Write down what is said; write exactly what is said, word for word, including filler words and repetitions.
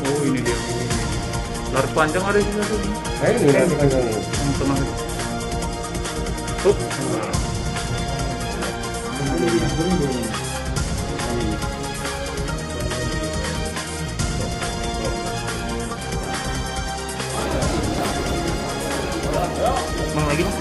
Oh, ini dia. Lar panjang ada juga tuh. Nah, ini lar panjang ini. Yang tengah itu. Tuh. Mang lagi, Mang.